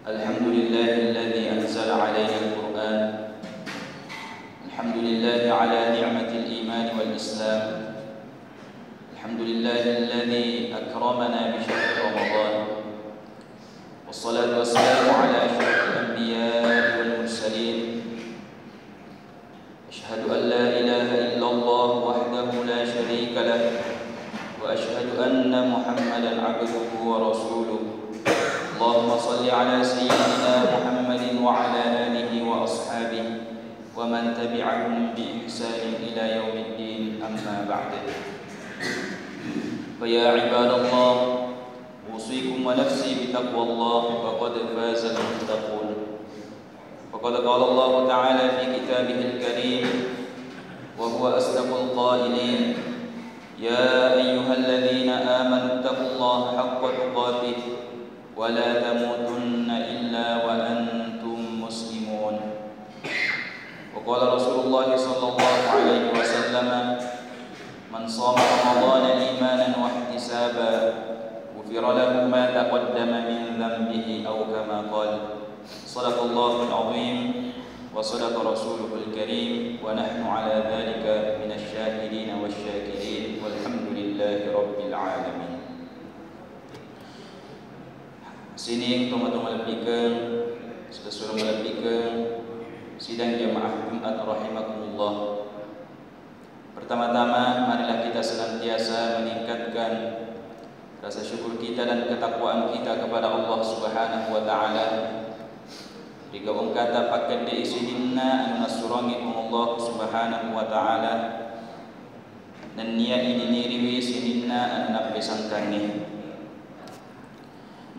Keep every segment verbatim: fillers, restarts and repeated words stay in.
الحمد لله الذي أنزل علينا القرآن. الحمد لله على نعمة الإيمان والإسلام. الحمد لله الذي أكرمنا بشهر رمضان. والصلاة والسلام على أشرف الأنبياء والمرسلين. أشهد أن لا إله إلا الله وحده لا شريك له، وأشهد أن محمدا عبده ورسوله. اللهم صل على سيدنا محمد وعلى آله وأصحابه ومن تبعهم بإحسان إلى يوم الدين، أما بعد. فيا عباد الله، أوصيكم ونفسي بتقوى الله، فقد فاز المتقون. وقد قال الله تعالى في كتابه الكريم وهو أصدق القائلين: يا أيها الذين آمنوا اتقوا الله حق تقاته ولا تموتن إلا وأنتم مسلمون. وقال رسول الله صلى الله عليه وسلم: من صام رمضان إيمانا واحتسابا غفر له ما تقدم من ذنبه، أو كما قال. صدق الله العظيم وصدق رسوله الكريم، ونحن على ذلك من الشاهدين والشاكرين، والحمد لله رب العالمين. Sining tomatoa malebbikeng, sessureng malebbikeng, sidang jamaah Jumat rahimakumullah. Pertama-tama, marilah kita senantiasa meningkatkan rasa syukur kita dan ketakwaan kita kepada Allah Subhanahu wa Ta'ala. Ri gau engkata pakkedde sininna anu nassuroangngi Puang Allah Subhanahu wa Ta'ala, nennia ininiriwi sininna anu nappesangkangngi.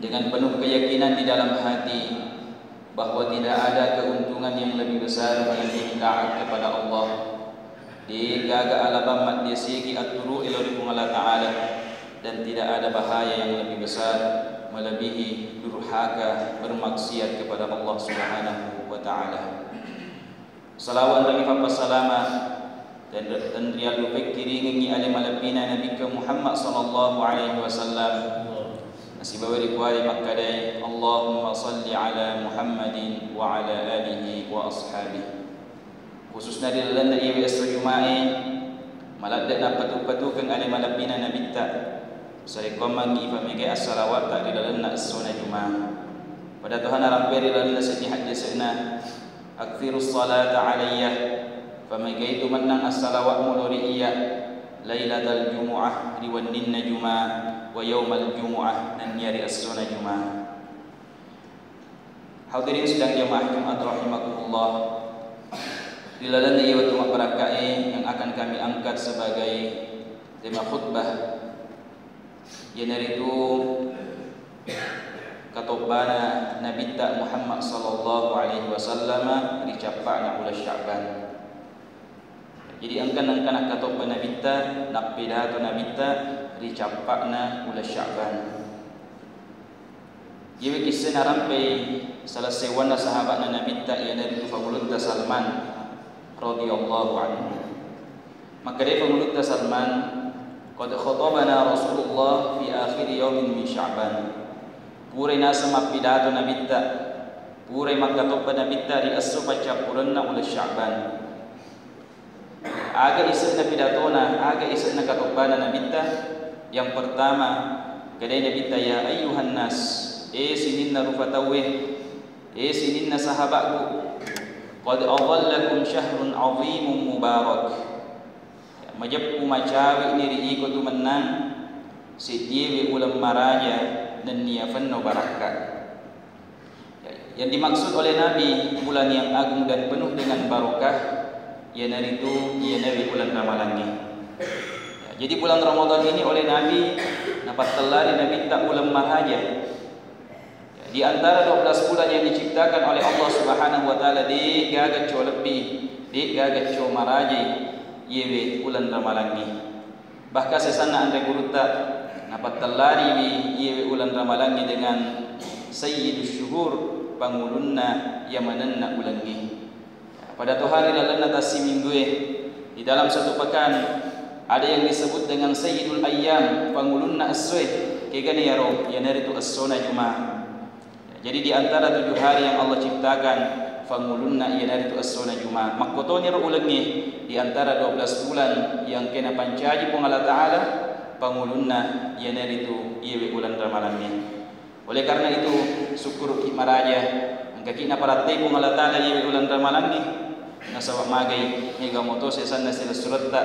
Dengan penuh keyakinan di dalam hati bahwa tidak ada keuntungan yang lebih besar melebihi taat kepada Allah. Degaga alabang maddiasigi atturu lao ri Puang Allah Ta'ala, dan tidak ada bahaya yang lebih besar melebihi durhaka bermaksiat kepada Allah Subhanahu wa Ta'ala. Salawat dan pappasalama tenriallu pekkiringengngi ale malebbina Nabikka Muhammad sallallahu alaihi wasallam, nasibawa ripuari makkadai, Allahumma salli ala Muhammadin wa ala alihi wa ashabihi. Khususna ri lalenna iyewe esso Jumae, maladde nappatu-patukeng ale malebbina Nabitta, sarekkoammengngi ipamegai assalawatta ri lalenna essona Juma. Pada toha narampe ri lalenna seddi haddese'na, aktsirus salata alayya, pamegaitu mennang assalawa'mu lao ri iyya, lailatal jumu'ah, ri wenninna Juma, wa yaumal jumu'ah, nennia ri essona Juma. Hadirin sidang jamaah Jumat rahimakumullah. Ri lalenna iye wettu mabbarakkae yang akan kami angkat sebagai tema khutbah, iyanaritu katobbana Nabitta Muhammad sallallahu alaihi wasallam ri cappa'na uleng Sya'ban. Jadi engka-, engka nakkatobba Nabitta, nappidato Nabitta ri cappa'na uleng Sya'ban. Iyewe kissena rampei salah seuwanna sahaba'na Nabitta, iyanaritu Pangulutta Salman radhiyallahu anhu. Makkedai Pangulutta Salman, "Qad khatabana Rasulullah fi akhir yaumin min Sya'ban." Purai naseng mappidato Nabitta, purai makkatobba Nabitta ri esso paccappurenna uleng Sya'ban. Aga ise'na pidatona, aga ise'na katobbana Nabitta? Yang pertama, kedai Nabitta, "Ya ayyuhan nas, e sininna rupa tauwe, e sininna sahaba'ku, qad adhallakum syahrun azimun mubarak." Majeppu macawe'ni ri iko tu mennang seddiewe uleng maraja nennia fenno barakka. Yang dimaksud oleh Nabi bulan yang agung dan penuh dengan barokah, iyanaritu, iyanawi uleng Ramalangnge. Ya, jadi bulan Ramadan ini oleh Nabi napattellari Nabitta uleng maraja. Ya, di antara dua belas bulan yang diciptakan oleh Allah Subhanahu wa Ta'ala, de gaga co lebbi, de gaga co maraja iyewe uleng Ramalangnge. Bahkan sesanna anre gurutta, napattellariwi iyewe uleng Ramalangnge dengan Sayyidus Syuhur, pangulunna yamanenna ulengnge. Pada toha ri lalenna tassiminggue, di dalam satu pekan, ada yang disebut dengan Sayyidul Ayyam, pangulunna essoe. Kegani yaro? Iyanaritu essona Juma. Jadi, di antara tujuh hari yang Allah ciptakan, fangulunna iyanaritu essona Jumat. Makkotoniro ulengnge di antara dua belas bulan yang engkae napancaji Puang Allah Ta'ala, pangulunna iyanaritu iyewe uleng ramalangnge. Oleh karena itu, sukkuruki maraja, engkaki naparattai Puang Allah Ta'ala iyewe uleng ramalangnge. Nasaba magai, mega moto sesanna silessuretta.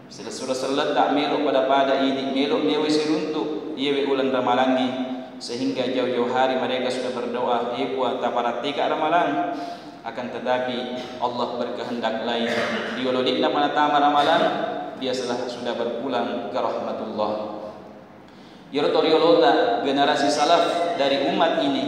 Silessureng selletta melo pada-pada idi, melo mewe siruntu iyewe uleng ramalangnge, sehingga jauh-jauh hari mereka sudah berdoa, "E Puang, taparatteka ramalang." Akan tetapi, Allah berkehendak lain. Riolo de'napa natama ramalang, dia sudah, sudah berpulang ke rahmatullah. Iyaro to riolota generasi salaf dari umat ini,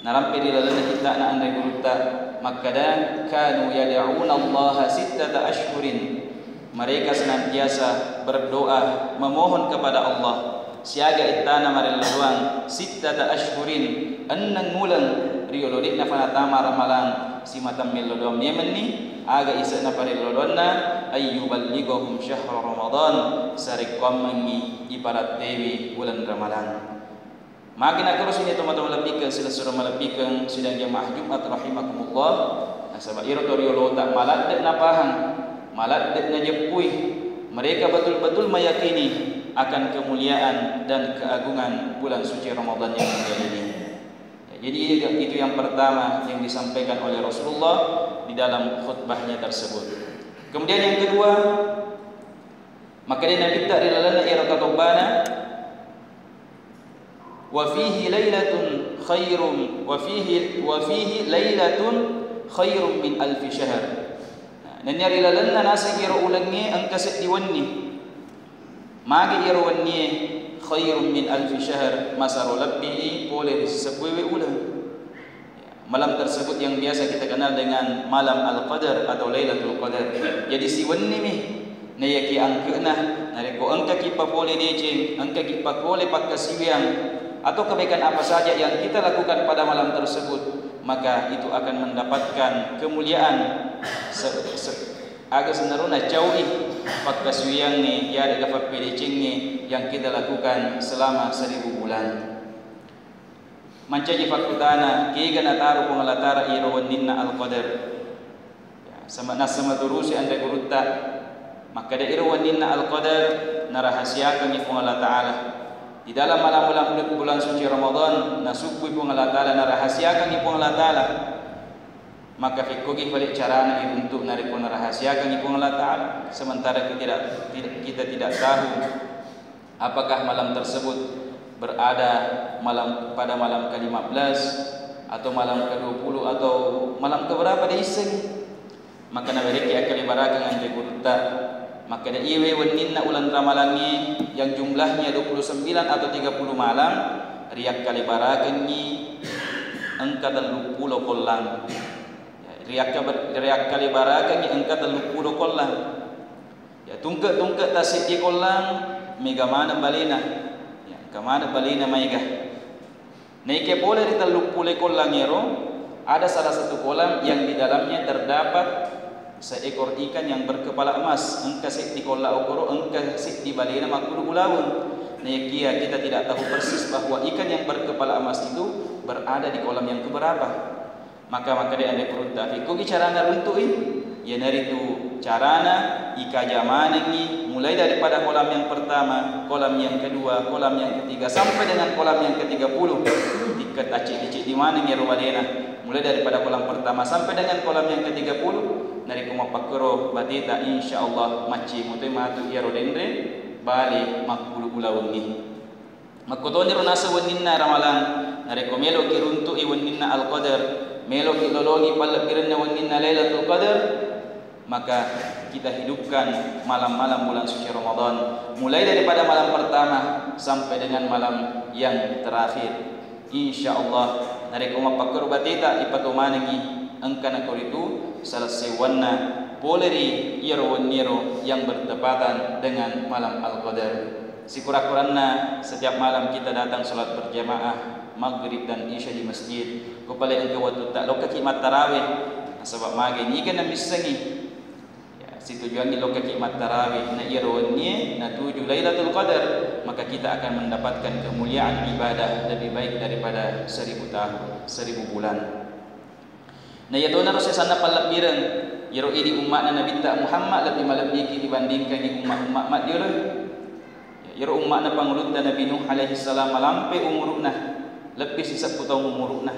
narampe ri lalenna kitta'na anre gurutta makkeda, "Kanu yad'una Allaha sittata ashhurin." Mereka senantiasa berdoa, memohon kepada Allah, siaga ettana marello doang, sittata ashhurin, enneng uleng, riolo de'napa natama ramalang, simatang mello doang memenni, aga ise'na parello doanna, ayyuballighahum syahra Ramadan, sarekkoammengngi iparattewi uleng Ramalang. Magi nakkoro sini tomatoa malebbikeng, silessureng malebbikeng, sidang jamaah Jumat rahimakumullah. Nasaba iyaro to riolota maladde napahang, maladde najeppui. Mereka betul-betul meyakini akan kemuliaan dan keagungan bulan suci Ramadan yang mulia ini. Ya, jadi itu yang pertama yang disampaikan oleh Rasulullah di dalam khutbahnya tersebut. Kemudian yang kedua, makkeda Nabitta ri lalenna iyaro katobbana, "Wa fihi lailatun khairum, wa fihi, wa fihi lailatun khairum min alfi syahr." Nah, nennia ri lalenna naseng iyaro ulengnge engka seddi wenni. Magi iyaro wennie? Khairum min alfi syahr, masaro lebbii pole ri sisebbuewe uleng. Malam tersebut yang biasa kita kenal dengan malam Al-Qadar atau Lailatul Qadar. Jadi, siwennimi, naiyaki angke'na, narekko engkaki papole deceng, engkaki papole pakkasiwiang, atau kebaikan apa saja yang kita lakukan pada malam tersebut, maka itu akan mendapatkan kemuliaan se-, se-, aga senarona caui pakkasiwiangnge, yarega pappedecengnge yang kita lakukan selama seribu bulan. Mancaji fakkutana, kega nataro Puang Allah Ta'ala iyaro wenninna Al-Qadar? Ya, sama, nassama turusi anre gurutta, makkeda iro wenninna Al-Qadar narahasiakangngi Puang Allah Ta'ala. Di dalam malam-malam bulan suci Ramadan, nasubbui Puang Allah Ta'ala, narahasiakangngi Puang Allah Ta'ala. Maka fekkogi pale carana iruntuk narekko narahasiakangngi Puang Allah Ta'ala, sementara kita tidak, tidak, kita tidak tahu apakah malam tersebut berada malam, pada malam ke lima belas atau malam ke dua puluh atau malam keberapa, de'issengngi. Maka nawerekki akkalebarakeng anre gurutta, makkeda iyewe wenninna uleng ramalangnge yang jumlahnya dua puluh sembilan atau tiga puluh malam, riakkalebarakengngi engka telluppulo kollang. Riakka-, riakkalebarakengngi engka telluppulo kollang. Ya, tungke-tungke tasseddi kollang, mega maneng balena. Ya, engka maneng balena maega. Naike pole ri telluppulo kollangngero, ada salah satu kolam yang di dalamnya terdapat seekor ikan yang berkepala emas. Engka seddi kolla okoro, engka seddi balena makkulu ulaweng. Naekia kita tidak tahu persis bahwa ikan yang berkepala emas itu berada di kolam yang keberapa. Maka makkeda anre gurutta, fekkogi carana runtu'i? Iyanaritu carana ikaja manengngi mulai daripada kolam yang pertama, kolam yang kedua, kolam yang ketiga, sampai dengan kolam yang ketiga puluh. Tikkeng tacceddi-ceddi maneng iyaro balena. Mulai daripada kolam pertama sampai dengan kolam yang ketiga puluh, narekko mappakkero bateta, insya Allah maccimo toi matu iyaro denre bale makkulu ulawengngi. Makkotoniro naseng wenninna Ramalang, narekko meloki runtu'i wenninna Al-Qadar, meloki lolongi pallebbirenna wenninna Lailatul Qadar, maka kita hidupkan malam-malam bulan suci Ramadan, mulai daripada malam pertama sampai dengan malam yang terakhir. Insya Allah, narekko mappakkero bateta, ipatomanengi engka nakoritu salessewanna pole ri iyaro wenniero yang bertepatan dengan malam Al-Qadar. Sikura-kuranna setiap malam kita datang sholat berjamaah maghrib dan isya di masjid. Ko pale engka wattutta lokkaki mattarawe, nasaba mage niga namissengi. Ya, situjuangngi lokkaki mattarawe, na iyaro wennie natuju Lailatul Qadar. maka kita akan mendapatkan kemuliaan ibadah lebih baik daripada seribu tahun, seribu bulan. Na iyatonaro sesanna pallebbireng, iyaro idi umma'na Nabitta Muhammad lebbi malebbiki dibandingkangi umma-umma maddiolo. Iyaro umma'na pangulutta Nabi Nuh alaihi salam malampe umuru'na, lebbi sisebbu taung umuru'na.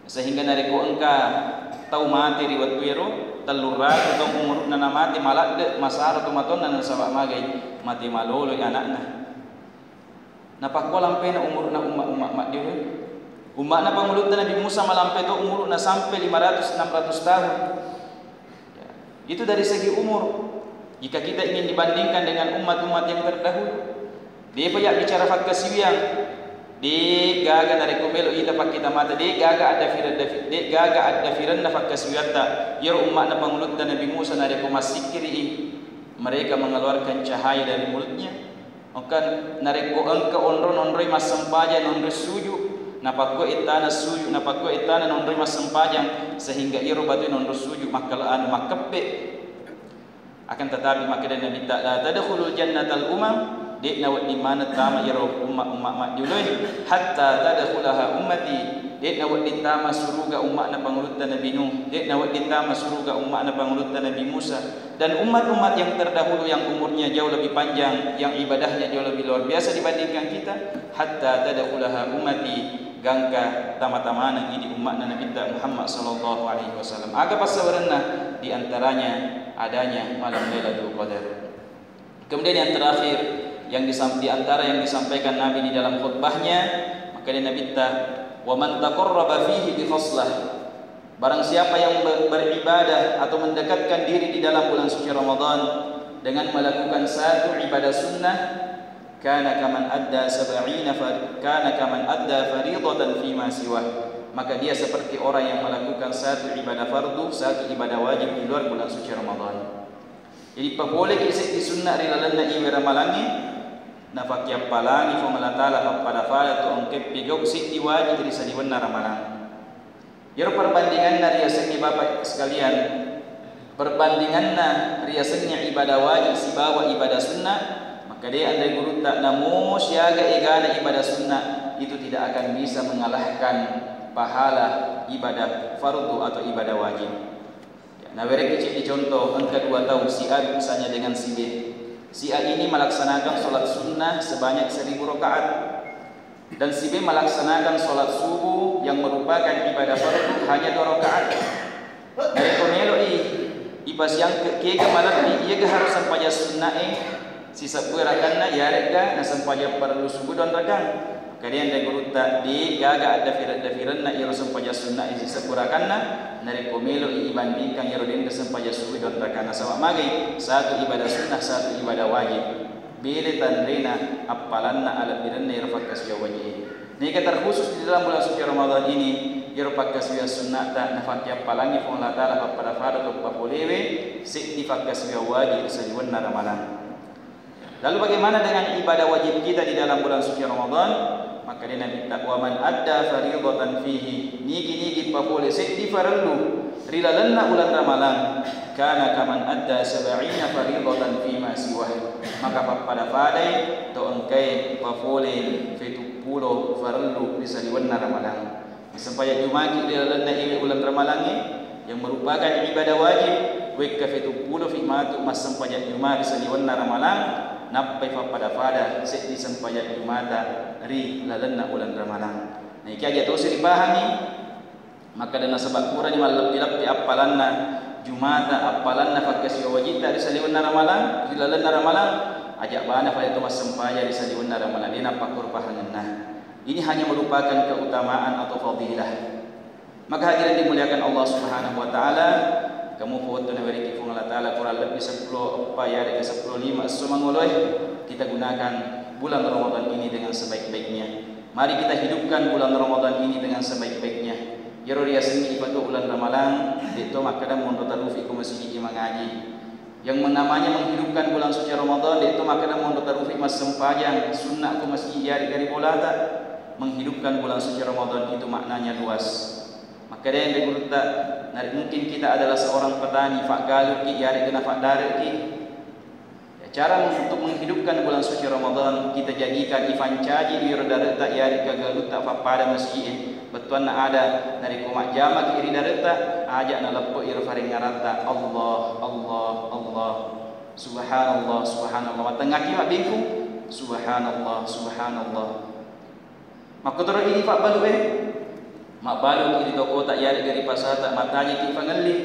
Sehingga narekko engka tau mate ri wettu ero, telluratu taung umuru'na namate, maladde, masara tomatonna, nasaba magai, mate maloloi ana'na. Napakkua lampena umuru'na umma-, umma maddiolo. Umma'na pangulutta Nabi Musa malampe to umuru'na sampai lima ratus enam ratus tahun. Ya, itu dari segi umur. Jika kita ingin dibandingkan dengan umat-umat yang terdahulu, depa ya bicara fakkasiwiang, de gaga narekko melo ita pakkita mata, de gaga addafiren-, de gaga addafirenna fakkasiwiatta. Iyaro umma'na pangulutta Nabi Musa narekko massikkiri, mereka mengeluarkan cahaya dari mulutnya. Maka narekko engka onro nonroi massempajang, nonroi suju, napakkua ettana suju, napakkua ettana nonroi massempajang, sehingga iyaro batue nonroi suju makkala anu makkeppe. Akan tetapi makkeda Nabitta, "La tadkhulul jannatal umam," de'na wedding maneng tama iyaro umma-, umma maddioloe, "hatta tadkhulaha ummati," de'na wedding tama suruga umma'na pangulutta Nabi Nuh, de'na wedding tama suruga umma'na pangulutta Nabi Musa, dan umat-umat yang terdahulu yang umurnya jauh lebih panjang, yang ibadahnya jauh lebih luar biasa dibandingkan kita, "hatta tadkhulaha ummati," gangka tama-tamaneng idi umma'na Nabitta Muhammad sallallahu alaihi wasallam. Aga passabarenna? Di antaranya adanya malam Lailatul Qadar. Kemudian yang terakhir, yang disam-, di antara yang disampaikan Nabi di dalam khutbahnya, makkeda Nabitta, "Wa man taqarraba fihi bi khaslah." Barang siapa yang ber-, beribadah atau mendekatkan diri di dalam bulan suci Ramadan dengan melakukan satu ibadah sunnah, kana kaman adda sab'ina far-, kana kaman adda fariidatan fima siwah. Maka dia seperti orang yang melakukan satu ibadah fardu, satu ibadah wajib di luar bulan suci Ramadan. Jadi, papoleki seddi sunna ri lalenna iwe ramalangnge, nafakkiappalangi Puang Allah Ta'ala pappada-pada to engkae pegau seddi wajib ri saliwenna ramalang. Iyaro perbandinganna riasengnge, Bapak sekalian, perbandinganna riasengnge ibadah wajib sibawa ibadah sunna, makkeda anre gurutta, namo siaga egana ibadah sunna, itu tidak akan bisa mengalahkan pahala ibadah fardu atau ibadah wajib. Ya, nawerekki ceddi contoh, engka dua tau, si A misalnya dengan si B. Si A ini melaksanakan sholat sunnah sebanyak seribu rakaat, dan si B melaksanakan sholat subuh yang merupakan ibadah fardu hanya dua rakaat. Narekko meloi ipasiangke kega malebbi, iyaga harus sempajang sunnae sisebbue rakanna, iyaregga nasempajang parellu subuh dua rakang. Makkeda anre gurutta, de gaga addafiren-dafirenna iyaro sempajang sunnae sisebbu rakanna, narekko meloi ibandingkan iyaro denre sempajang subuh dua rakang. Nasaba magai, satu ibadah sunnah, satu ibadah wajib. Beda tanrena appalanna alebbirenna iyaro fakkasiwiang wajib. Naiga terkhusus di dalam bulan suci Ramadan ini, iyaro fakkasiwiang sunnata nafakkiappalangi Puang Allah Ta'ala pappada-pada to papolewe, seddi fakkasiwiang wajib ri saliwenna ramalang. Lalu bagaimana dengan ibadah wajib kita di dalam bulan suci Ramadan? Makkeda Nabitta, "Wa man adda fariidatan fihi," nigi-nigi papole seddi farellu ri lalenna uleng ramalang, kana kaman adda sab'ina fariidatan fima siwah, maka pappada-padai to engkae papole fetuppulo farellu ri saliwenna ramalang. Massempajang jumaki ri lalenna iwe uleng ramalangnge, yang merupakan ibadah wajib, wekka fetuppulo fi matu massempajang juma ri saliwenna ramalang, nappai fappada-pada seddi sempajang jumata ri lalenna uleng ramalang. Naikia aja tosi ripahangi, makkeda nasaba purani malleppi-leppi appalanna jumata, appalanna fakkasiwiang wajitta ri saliwenna ramalang, ri lalenna ramalang, aja bana fale to massempajang ri saliwenna ramalang, de nappakkoro pahangenna. Ini hanya merupakan keutamaan atau fadilah. Maka hadirin dimuliakan Allah Subhanahu wa Ta'ala, kamu foto nawereki Puang Allah Ta'ala kurang lebih seppulo eppa yarega seppulo lima esso mangoloe kita gunakan bulan Ramadan ini dengan sebaik-baiknya. Mari kita hidupkan bulan Ramadan ini dengan sebaik-baiknya. Iyaro riasengnge ipatu uleng ramalang, de to makkeda monro tarufi ko masigi mangaji. Yang namanya menghidupkan bulan suci Ramadan, de to makkeda monro tarufi massempajang sunna ko masigi yarega ri bolata. Menghidupkan bulan suci Ramadan itu maknanya luas. Makkeda anre gurutta, na-, mungkin kita adalah seorang petani, faggalukki yarega nafaddareki. Ya, Cara untuk menghidupkan bulan suci Ramadan, kita jadikan ifancaji iro dare'ta yarega galutta fappada masji'e. Bettuanna ada, narekko majjamaki ri dare'ta, aja naleppo iro farengngaratta, Allah, Allah, Allah. Subhanallah, subhanallah. Mattengngaki mabbingkung, subhanallah, subhanallah. Makkotoro idi fabbalu e. Mabbalu ri tokota yarega ri pasata, matajiki fangelli.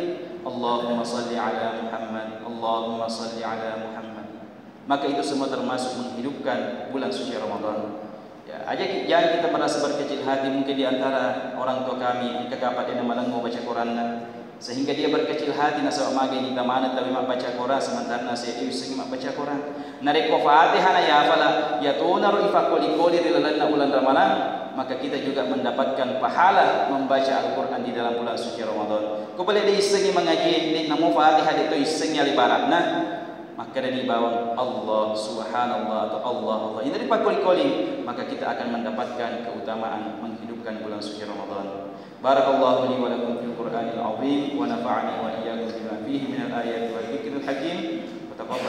Allahumma salli ala Muhammad, Allahumma salli ala Muhammad. Maka itu semua termasuk menghidupkan bulan suci Ramadan. Ya, aja ki-, jangan kita merasa berkecil hati. Mungkin di antara orang tua kami, engka kapang de' namalengngo baca Quranna. Sehingga dia berkecil hati nasaba magai nita maneng tauwe mabbaca Quran, sementara na seddi wissengngi mabbaca Quran. Narekko Fatihah na yafala, yatonaro ifakkoli-koli ri lalenna uleng Ramalang, maka kita juga mendapatkan pahala membaca Al-Quran di dalam bulan suci Ramadan. Ko pale de' issengngi mangaji, de' namo Fatihah de' to issengngi ale bara'na, makkedani bawang, Allah, subhanallah, atau Allah, Allah. Itu dipakkoli-koli, maka kita akan mendapatkan keutamaan menghidupkan bulan suci Ramadan. بارك الله لي ولكم في القرآن العظيم ونفعني وإياكم بما فيه من الآيات والذكر الحكيم. وتقبل